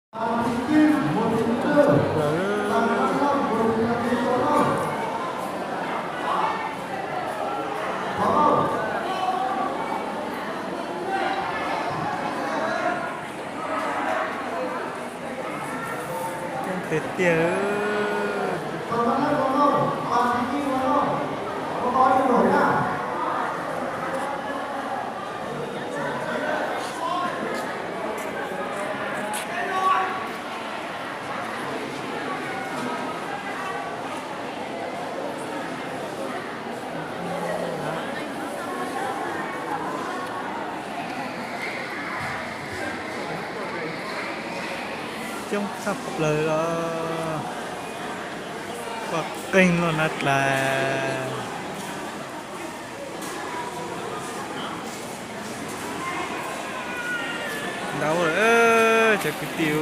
Coob tiag tiag. Coob tshaj plaws los, pom qeeg los na dlaag. Ntau lawm cov kwv tij.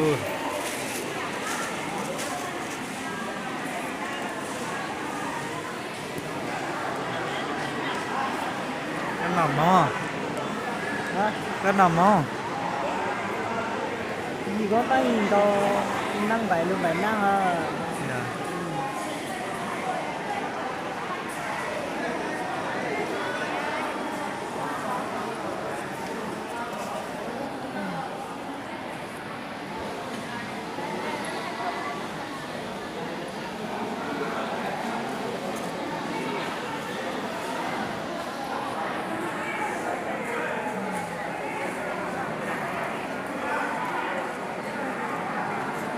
Koj noj mov? Koj noj mov? Yim koj noj yim ntau, neeg npaim lug npaim neeg os.